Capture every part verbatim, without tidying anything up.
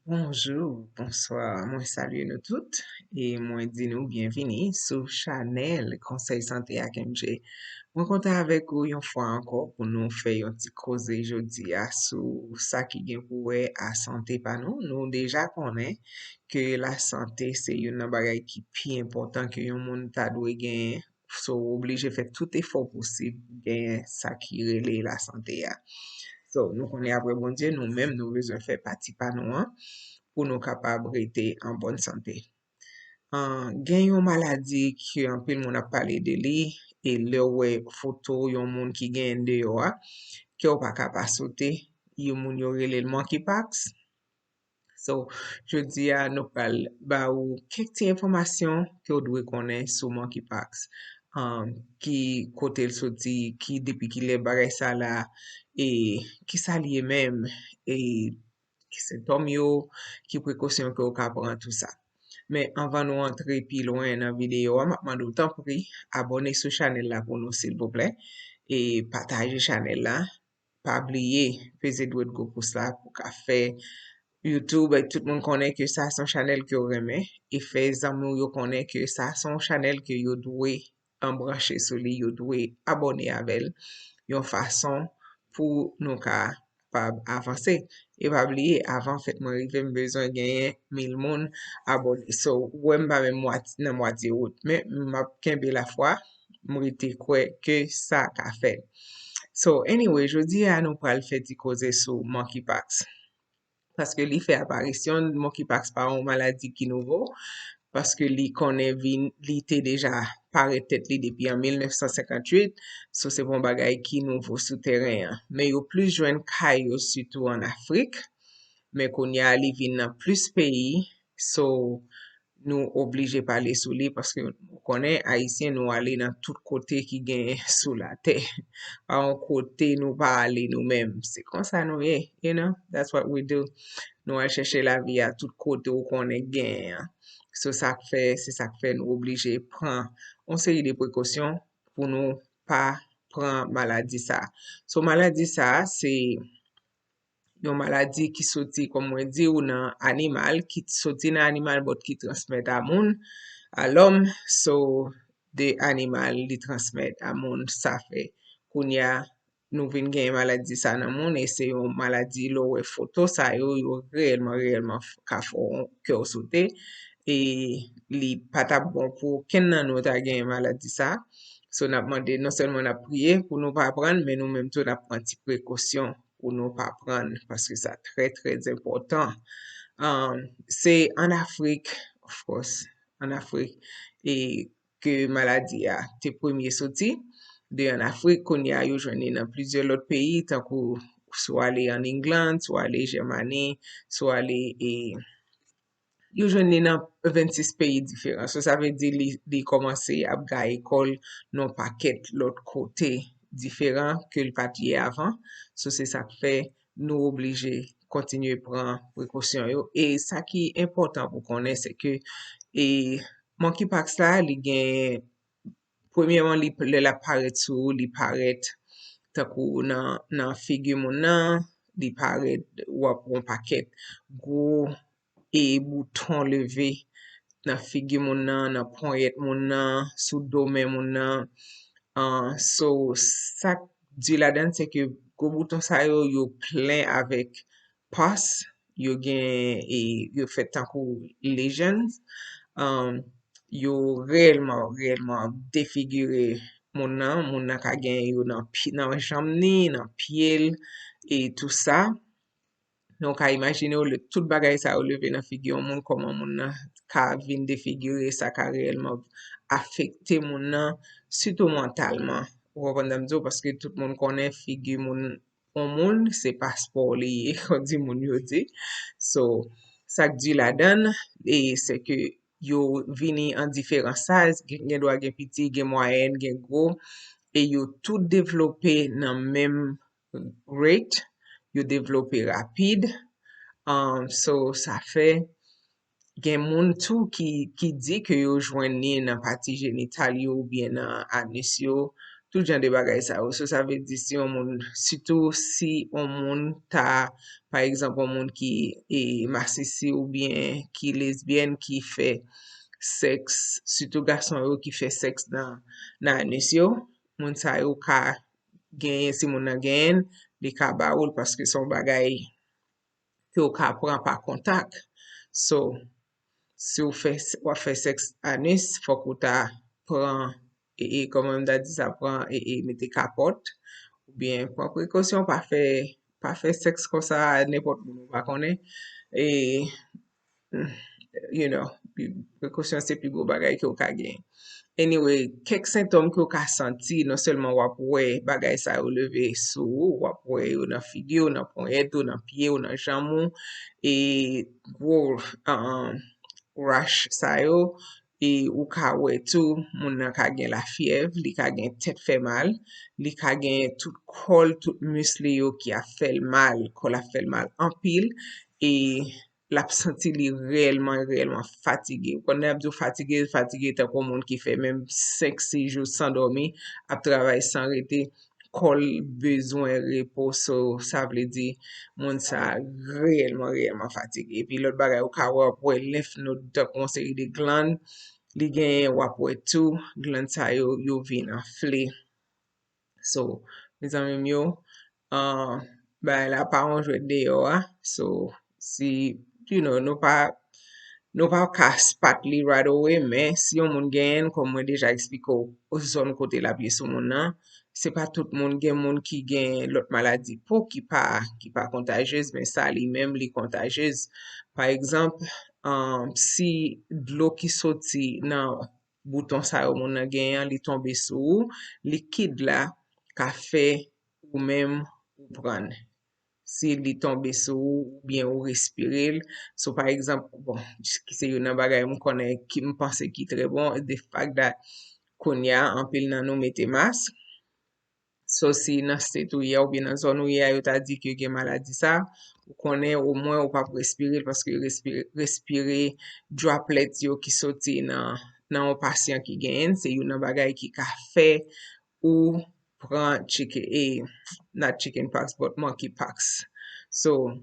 Bonjou, bonswa, mwen salye nou tout e mwen di nou byenvini sou chanèl Konsèy Sante ak M J. Mwen kontan avèk ou yon fwa ankò pou nou fè yon ti koze jodi a sou sa ki gen pou wè a sante pa nou. Nou deja konnen ke lasante se youn nan bagay ki pi enpòtan ke yon moun ta dwe genyen. So, ou oblije fè tout efò posib pou genyen sa ki rele lasante a. So, nou konnen apre Bondye, nou menm, nou bezwen fè pati pa nou an pou nou kapab rete an bòn sante. An, gen yon maladi ke anpil moun ap pale de li, e lè w wè foto yon moun ki genyen l deyò a, kè w pa ka pa sote, yon moun yo rele l monkeypox. So, jodi a, nou pral ba ou kèk ti enfòmasyon ke w dwe konnen sou monkeypox. Um, ki kote l soti, ki depi ki lè bagay sa la, e ki sa l ye menm, e ki sentòm yo, ki prekosyon ke w ka pran, tou sa. Men anvan nou antre pi lwen nan videyo a, m ap mande w tanpri abòne sou chanèl la pou nou silvouplè, e pataje chanèl la. Pa bliye peze dwèt gwo pous la pou ka fè YouTube, tout moun konnen ke sa se yon chanèl ke w renmen, e fè zanmi w yo konnen ke sa se yon chanèl ke yo dwe an branche sou li, yo dwe abòne avè l yon fason pou nou ka kapab avanse. E pa bliye, avan fèt mwen rive, m bezwen genyen mil moun abòne. So, ou wè m pa menm mwat- nan mwatye wout, men m ap kenbe lafwa, m rete kwè ke sa ka fèt. So, anyway, jodi a nou pral fè ti koze sou monkeypox. Paske li fè aparisyon, monkeypox pa yon maladi ki nouvo, paske li konnen vin, li te deja parèt tèt li depi an mil nèf san senkantuit, so se pa yon bagay ki nouvo sou teren an. Men yo plis jwenn kay yo, sitou an Afrik, men kounye a li vin nan plis peyi, so nou oblije pale sou li, paske ou konnen, Ayisyen, nou ale nan tout kote ki gen sou latè. Pa yon kote nou pa ale nou menm. Se konsa nou ye, you know, that's what we do. Nou al chèche lavi a tout kote ou konnen gen an. So, sa k fè, se sa k fè nou oblije pran yon seri de prekosyon pou nou pa pran maladi sa. So, maladi sa, se yon maladi ki soti, kòm mwen di w, nan animal, ki soti nan animal, but ki transmèt a moun, a lòm. So, de animal, li transmèt a moun, sa fè kounye a, nou vin gen maladi sa nan moun, e se yon maladi, lè w wè foto sa yo, yo reyèlman, reyèlman f- ka fè w kè w sote, e li pa t ap bon pou okenn nan nou ta gen maladi sa. So, n ap mande, non sèlman n ap priye pou nou pa pran l, men nou menm tou n ap pran ti prekosyon pou nou pa pran l, paske sa trè, trè enpòtan. Um, se an Afrik, of course, an Afrik, e ke maladi a te premye soti, de an Afrik, kounye a yo jwenn li nan plizyè lòt peyi, tankou si w ale an England, si w ale Jèmani, si w ale, e, yo jwenn li nan vennsis peyi diferan. So, sa vle di li, li kòmanse ap gaye kò l nan pakèt lòt kote diferan ke l pa t ye avan. So, se sa k fè nou oblije kontinye pran prekosyon yo. E sa ki enpòtan pou konnen, se ke, e, monkeypox la, li gen, premyèman, li, lè l ap parèt sou ou, li parèt tankou nan, nan figi moun nan, li parèt, w ap wè yon pakèt gwo e bouton leve nan figi moun nan, nan ponyèt moun nan, sou do men moun nan. An, so, sa k di ladan l, se ke gwo bouton sa yo, yo plen avèk pus, yo gen, e, yo fèt tankou lesions. Um, yo reyèlman, reyèlman defigire moun nan. Moun nan ka gen yo nan pye, nan janm ni, nan pye l, e tou sa. Donk, ou ka imajine w, lè tout bagay sa yo leve nan figi yon moun, kòman moun nan ka vin defigire, sa ka reyèlman afekte moun nan, sitou mantalman. Ou konprann sa m di w, paske tout moun konnen figi moun, yon moun, se paspò li ye, kon di moun yo di. So, sa k di ladan l, e se ke yo vini an diferan size, gen, gen dwa gen piti, gen mwayèn, gen gwo, e yo tout devlope nan menm rate, yo devlope rapid. Um, so, sa fè gen moun tou ki, ki di ke yo jwenn li nan pati jenital yo oubyen nan anus yo, tout jan de bagay sa yo. So, sa vle di si yon moun, sitou si yon moun ta, pa egzanp, yon moun ki e, masisi oubyen ki lesbyèn ki fè sèks, sitou gason yo ki fè sèks nan, nan anis yo, moun sa yo ka genyen, si moun nan genyen, li ka ba ou l paske se yon bagay ke w ka pran pa kontak. So, si w fè, w ap fè sèks anis, fòk ou ta pran, e, e kòman m ta di sa, pran, e, e mete kapòt, oubyen pran prekosyon, pa fè, pa fè sèks konsa a nenpòt moun ou pa konnen. E, you know, prekosyon se pi gwo bagay ke w ka gen. Anyway, kèk sentòm ke w ka santi, non sèlman w ap wè bagay sa yo leve sou ou, w ap wè yo nan figi w, nan ponyèt ou, nan pye w, nan janm ou, e gwo, um, rash sa yo, e ou ka wè tou, moun nan ka gen lafyèv, li ka gen tèt fè mal, li ka gen tout kò l, tout mis li yo ki ap fè l mal, kò l ap fè l mal anpil, e l ap santi li reyèlman, reyèlman fatige. Ou konn lè y ap di w fatige, fatige tankou moun ki fè menm senk, sis jou san dòmi, ap travay san rete, kò l bezwen repo, so, sa vle di moun sa a reyèlman, reyèlman fatige. Epi lòt bagay, ou ka wè, w ap wè lymph node tankou yon seri de glann, li genyen, w ap wè tou, glann sa yo, yo vin anfle. So, mezanmi m yo, uh, bagay la pa yon jwèt deyò a. So, si, you know, nou pa, nou pa ka spot li right away, men si yon moun genyen l, kòm mwen deja eksplike w, zòn kote l ap ye sou moun nan, se pa tout moun, gen moun ki gen lòt maladi po ki pa, ki pa kontajyez, men sa li menm li kontajyez. Pa egzanp, um, si dlo ki soti nan bouton sa yo moun nan genyen an, li tonbe sou ou, likid la ka fè ou menm ou pran l. Si li tonbe sou ou, oubyen ou respire l. So, pa egzanp, bon, ki se youn nan bagay m konnen ki m panse ki trè bon, the fact that kounye a, anpil nan nou mete mask. So, si nan state ou ye a oubyen nan zòn ou ye a, yo ta di ke gen maladi sa, ou konnen omwen ou p ap respire l paske respire, respire droplet yo ki soti nan, nan yon pasyan ki genyen l, se youn nan bagay ki ka fè ou pran chicken, e, not chicken pox, but monkey pox. So,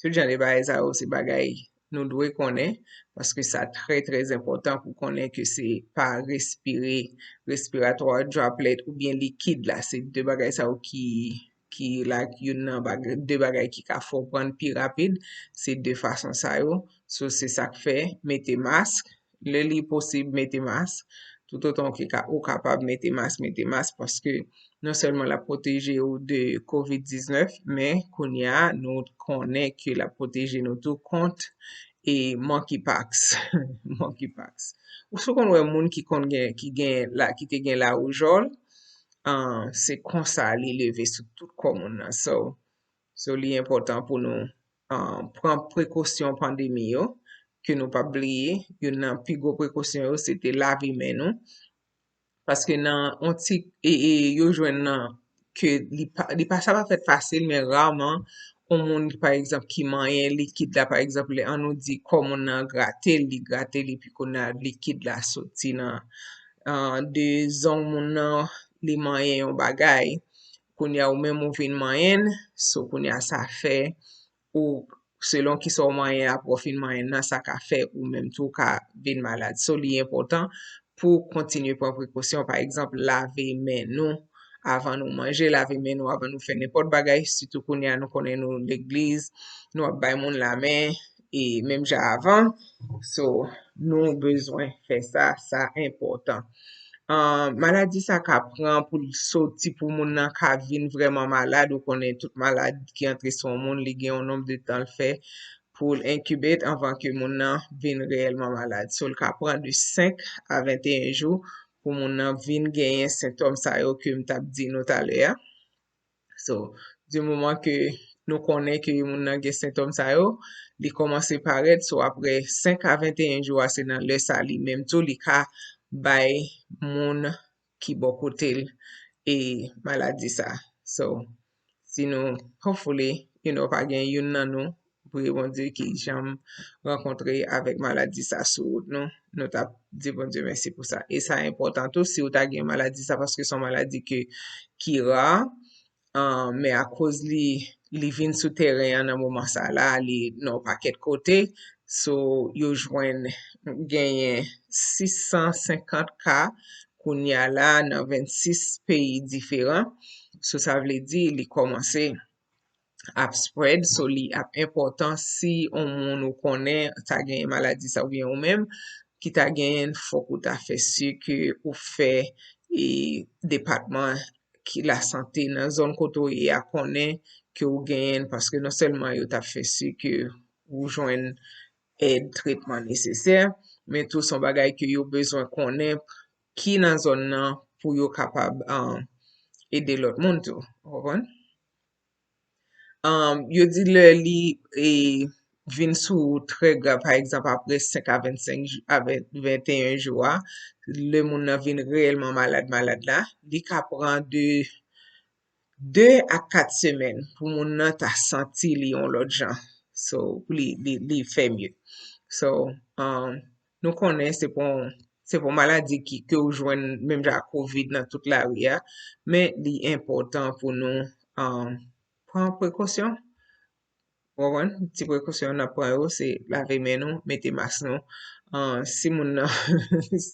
tout jan de bagay sa yo, se bagay nou dwe konnen, paske sa trè, trè enpòtan pou konnen ke se pa respire, respiratoire droplet oubyen likid la, se de bagay sa yo ki, ki la, youn nan bagay, de bagay ki ka fè w pran pi rapid, se de fason sa yo. So, se sa k fè, mete mask, lè li posib, mete mask. Toutotan ou ka, ou kapab mete mask, mete mask, paske non sèlman l ap pwoteje w de kovid diznèf, men kounye a, nou konnen ke l ap pwoteje nou tou kont e monkeypox. Monkeypox. Ou sou konn wè moun ki konn gen, ki gen la, ki te gen lawoujòl, ah, se konsa li leve sou tout kò moun nan. So, so li enpòtan pou nou, ah, pran prekosyon pandemi yo, ke nou p ap bliye, youn nan pi gwo prekosyon yo, se te lave men nou. Paske nan yon ti, e, e, yo jwenn nan ke li pa, li pa, sa pa fèt fasil, men raman, yon moun, pa egzanp, ki manyen likid la, pa egzanp, lè, an nou di, kò moun nan grate l, li grate l, epi kounye a likid la soti nan, ah, de zong moun nan, li manyen yon bagay. Kounye a, ou menm ou vin manyen l, so kounye a, sa fè ou selon kisa w manyen, apre w fin manyen nan, sa ka fè ou menm tou ka vin malad. So, li enpòtan pou w kontinye pran prekosyon, pa egzanp, lave men nou avan nou manje, lave men nou avan nou fè nenpòt bagay, sitou kounye a nou konnen nou legliz, nou ap bay moun lamen, e menm jan avan. So, nou bezwen fè sa, sa enpòtan. Ah, maladi sa ka pran pou l soti, pou moun nan ka vin vrèman malad. Ou konnen tout malad ki antre sou yon moun, li gen yon nonb de tan l fè pou l incubate anvan ke moun nan vin reyèlman malad. So, l ka pran de senk a venteyen jou pou moun nan vin genyen sentòm sa yo ke m t ap di nou talè a. So, di moman ke nou konnen ke moun nan gen sentòm sa yo, li kòmanse parèt, so apre senk a venteyen jou a, se nan lè sa li menm tou, li ka bay moun ki bò kote l e maladi sa. So, si nou, hopefully, you know, pa gen youn nan nou, priye Bondye ki janm rankontre avèk maladi sa sou wout nou. Nou t ap di Bondye mèsi pou sa. E sa enpòtan tou si ou ta gen maladi sa, paske se yon maladi ke, ki ra, uh, men akoz li, li vin sou teren an nan moman sa la, li nan yon pakèt kote, so yo jwenn genyen sis san senkant ka kounye a la nan vennsis peyi diferan. So sa vle di li kòmanse ap spread, so li ap enpòtan si yon moun ou konnen ta genyen maladi sa oubyen ou menm ki ta genyen, fòk ou ta fè si ke ou fè e, depatman ki lasante nan zòn kote w ye a konnen ke w genyen l, paske non sèlman yo t ap fè si ke ou jwenn èd, tretman nesesè, men tou se yon bagay ke yo bezwen konnen ki nan zòn nan pou yo kapab um, ede lòt moun tou. Ou konprann? Um, yo di lè li e, vin sou trè grav, pa egzanp, apre senk a vennsenk jou, a venteyen jou a, lè moun nan vin reyèlman malad, malad la, li ka pran de de a kat semèn pou moun nan ta santi li yon lòt jan. So, pou li, li, li fè mye. So, um, nou konnen se pou se pou maladi ki ke ou jwenn menm jan ak kovid nan tout lari a, men li enpòtan pou nou um, pran prekosyon. Ou konprann? Ti prekosyon n ap pran yo, se lave men nou, mete mas nou. Uh, si moun nan,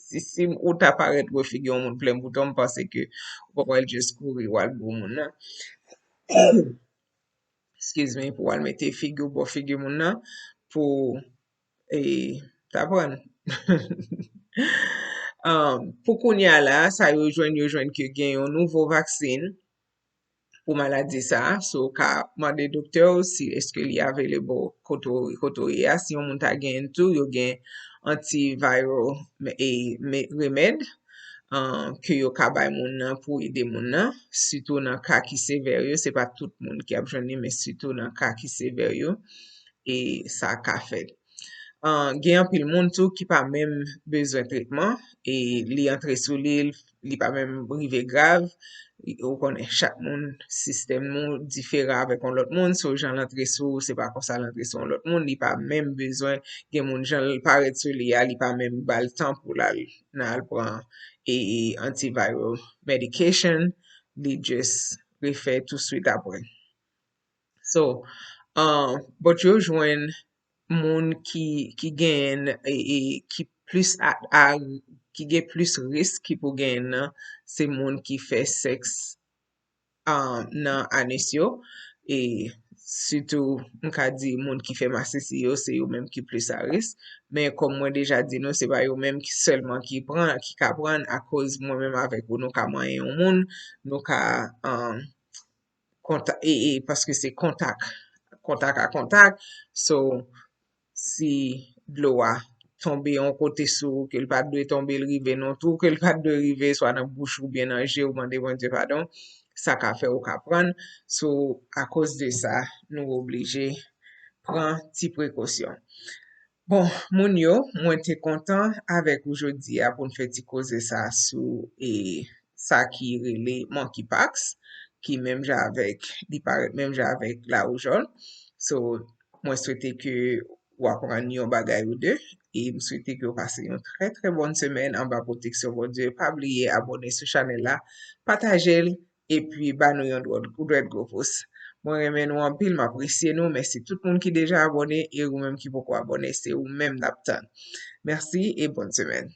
si, si ou ta parèt wè figi yon moun plen bouton, m panse ke ou pa pral just kouri w al bou moun nan. Excuse me, pou w al mete figi w bò figi moun nan, pou e, ta pran. Um, pou kounye a la, sa yo jwenn, yo jwenn ke gen yon nouvo vaksin pou maladi sa a. So, ou ka mande doktè w si èske li available kote w ye a. Si yon moun ta genyen tou, yo gen antiviral e, remèd uh, ke yo ka bay moun nan pou ede moun nan, sitou nan ka ki sevè yo. Se pa tout moun ki ap jwenn li, men sitou nan ka ki sevè yo, e sa ka fèt. Uh, gen anpil moun tou ki pa menm bezwen tretman, e li antre sou li, li pa menm rive grav. Ou konnen chak moun, sistèm nou diferan avèk yon lòt moun, so jan l antre sou ou, se pa konsa l antre sou yon lòt moun, li pa menm bezwen, gen moun jan l parèt sou li a, li pa menm ba l tan pou l al nan al pran e, e antiviral medication, li just refè touswit apre. So, uh, but yo jwenn moun ki, ki genyen, e, e, ki plis a, a, ki gen plis risk ki pou genyen nan, se moun ki fè sèks um, nan anus yo. E sitou, m ka di moun ki fè masisi yo, se yo menm ki plis a risk. Men kòm mwen deja di nou, se pa yo menm ki sèlman ki pran, ki ka pran, akoz mwen menm avèk ou, nou ka manyen yon moun, nou ka um, kontak, e, e, paske se kontak, kontak a kontak. So, si dlo a tonbe yon kote sou ou ke l pa t dwe tonbe, l rive nan twou ke l pa t dwe rive, swa nan bouch ou byen nan je ou, mande Bondye padon, sa ka fè ou ka pran. So, akoz de sa, nou oblije pran ti prekosyon. Bon, moun yo, mwen te kontan avèk ou jodi a pou n fè ti koze sa sou e, sa ki rele monkeypox, ki menm jan avèk, li parèt menm jan avèk lawoujòl. So, mwen swete ke w aprann yon bagay ou de, e m swete ke w pase yon trè, trè bòn semèn anba pwoteksyon Bondye. Pa bliye abòne sou chanèl la, pataje l, epi ba nou yon dwèt, dwèt gwo pous. Mwen renmen nou anpil, m apresye nou. Mèsi tout moun ki deja abòne, e ou menm ki poko abòne, se ou menm n ap tann. Mèsi e bòn semèn.